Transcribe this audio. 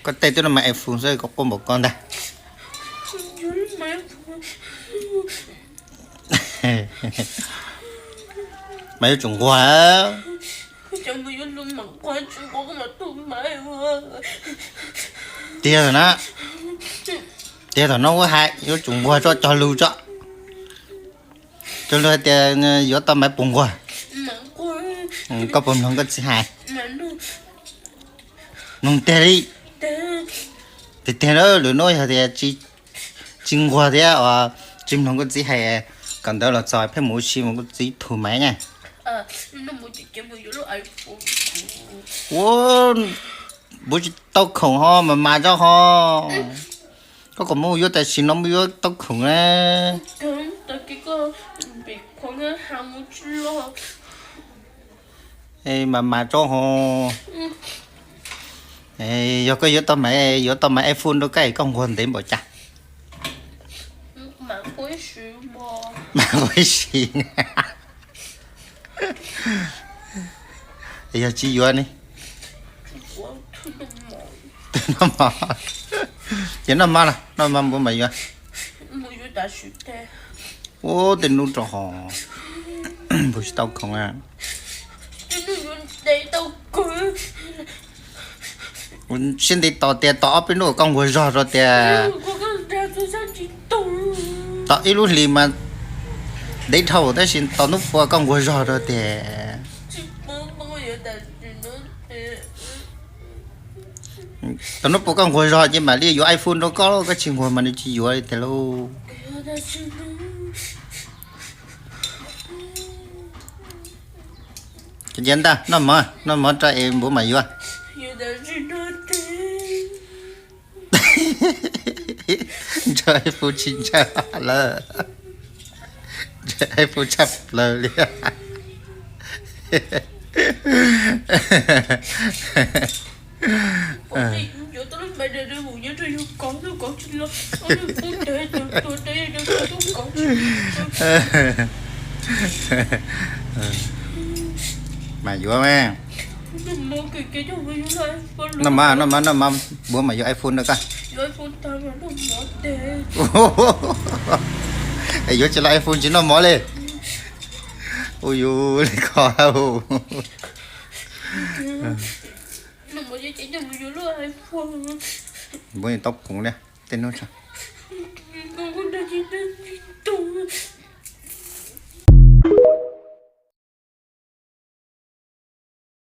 Koj tej twb no mas iPhone xwb koj quaj npaum ko ntag. Mas yuav tsum nquag. Tiag na. Tiag thaum no ua hais yuav tsum nquag tso cog lus tso. Cog lus hais tias yuav tau mas puas nquag. Koj puas mloog koj txiv hais? Mloog tiag li. Tiag tiag na, lwm hnub yog tias tsis nquag thiab os, tsis mloog koj txiv hais, kawm ntawv los txog pheej mus ua si mus koj txiv thum maiv na. Ua, puas tsis tau khoom ho mas mas tso ho. Koj kom muab yuav tam sim no muab yuav tau khoom na. Mas mas tso ho. Yog koj yuav tau mas, yuav tau mas iPhone rau koj es koj nquag ntev npaum cas? Mas nquag ib sim. Yog tsis yuav ne? Noj mov, ces noj mov los noj mov npua mas yuav. Ua tej hnub rau ho, npua tsis tau khoom. Siab ntev tos tias tos ob peb hnub koj nquag zog rau tias, tos ib lub hlis mas ntev dhau tab sis tos hnub pua koj nquag zog rau tias. Tos hnub pua koj nquag zog ces mam li yuav iPhone rau koj, koj tsis nquag mas nws tsis yuav li tiag lauj. Ces ntag, noj mov, noj mov rau es npua mas yuav. Ntshaw iPhone tsis ntshaw lawm. Ntshaw iPhone tshaj plaws li. Mas yuav mas. Noj mov, noj mov, noj mov, npua mas yuav iPhone rau koj. Es yuav tsis los iPhone tsis noj mov li. Ua yus li ko. Npua tau khoom li tej hnub tso.